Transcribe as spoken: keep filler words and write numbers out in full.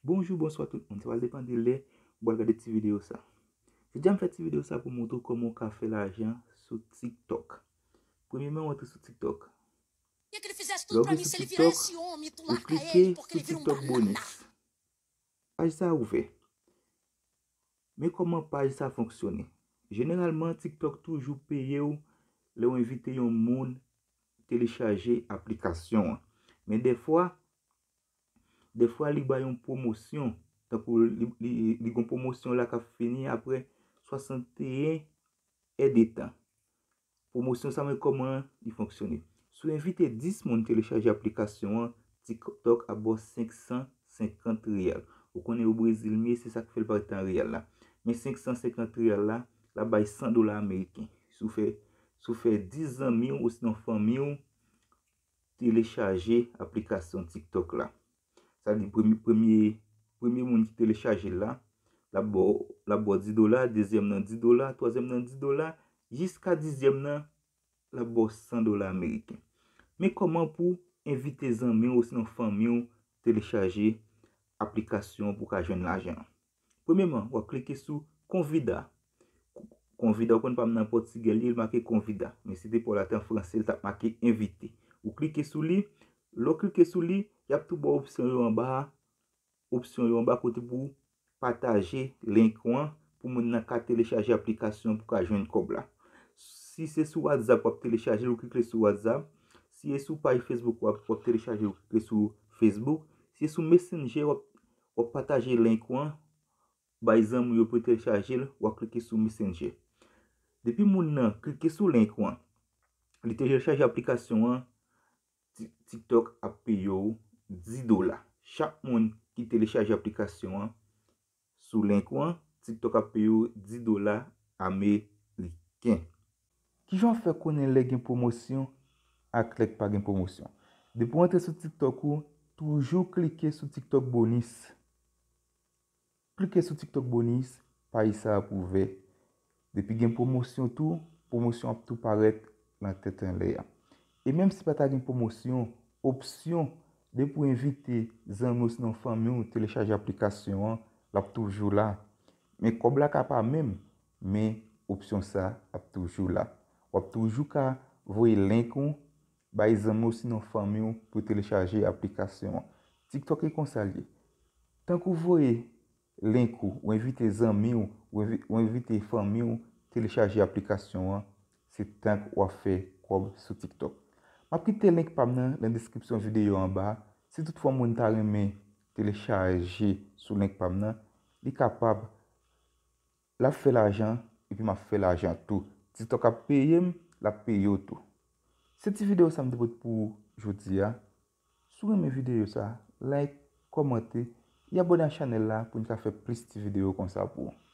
Bonjou, bonswa tout moun. Sa pral depann de lè ou pral gade ti videyo sa. Jodi a m fè ti videyo sa pou montre w kòman w ka fè lajan sou TikTok. Premyeman, w antre sou TikTok. Lè w vin sou TikTok, ou klike sou TikTok Bonus. Paj sa ouvè. Men kòman paj sa fonksyone. Jeneralman, TikTok toujou peye w lè w envite yon moun telechaje aplikasyon an. Men dèfwa, dèfwa li bay yon pwomosyon. Tankou li, li, li gon pwomosyon la k ap fini apre swasanteyen èdtan. Pwomosyon sa, men kòman li fonksyone. Si w envite dis moun telechaje aplikasyon an, TikTok ap ba w senk san senkant reyal. Ou konnen o Brezil m ye, se sa k fè l parèt an reyal la. Men senk san senkant reyal la, l ap bay san dola ameriken. Si w fè, si w fè dis zanmi w osinon fanmi w telechaje aplikasyon TikTok la. Sa di premye, premye, premye moun ki telechaje l la, l ap ba w, l ap ba w dis dola, dezyèm nan dis dola, twazyèm nan dis dola, jiska dizyèm nan, l ap ba w san dola ameriken. Men kòman pou envite zanmi w osinon fanmi w telechaje aplikasyon pou w ka jwenn lajan an. Premyeman, w ap klike sou konvida. Konvida, ou konn pa m nan pòtigè li, li make konvida. Men si te pa w la te an franse, li t ap make envite. Ou klike sou li, lè w klike sou li, y ap tou ba w opsyon yo anba a. Opsyon yo anba kote pou pataje link ou an pou moun nan ka telechaje aplikasyon pou ka jwenn kòb la. Si se sou WhatsApp w ap telechaje l, ou klike sou WhatsApp. Si e sou paj Facebook w ap, w ap telechaje l, ou klike sou Facebook. Si e sou Messenger w ap, w ap pataje link ou an bay zanmi w yo pou yo telechaje l, w ap klike sou Messenger. Depi moun nan klike sou link ou an, li telechaje aplikasyon an, Ti-, TikTok ap peye w dis dola. Chak moun ki telechaje aplikasyon an sou link ou an, TikTok ap peye w dis dola ameriken. Kijan w fè konnen lè gen pwomosyon ak lè k pa gen pwomosyon? Depi w antre sou TikTok ou, toujou klike sou TikTok Bonus. Klike sou TikTok Bonus, paj sa ap ouvè. Depi gen pwomosyon tou, pwomosyon ap tou parèt nan tèt anlè a. E menm si pa ta gen pwomosyon, opsyon depi w envite zanmi w osinon fanmi w telechaje aplikasyon an, l ap toujou la. Men kòb la ka pa menm, men opsyon sa ap toujou la. W ap toujou ka voye link ou bay zanmi w osinon fanmi w pou telechaje aplikasyon an. TikTok e konsa l ye. Tank ou voye link ou, ou envite zanmi w, ou envi-, ou envite fanmi w telechaje aplikasyon an, se tank w ap fè kòb sou TikTok. M ap kite link pa m nan nan deskripsyon videyo anba. Si toutfwa moun ta renmen telechaje sou link pa m nan, li kapab, l ap fè lajan, epi m ap fè lajan tou. TikTok ap peye m, l ap peye w tou. Se ti videyo sa m te pote pou jodi a. Si w renmen videyo sa, like, kòmante, e abòne ak chanèl la pou n ka fè plis ti videyo konsa pou ou.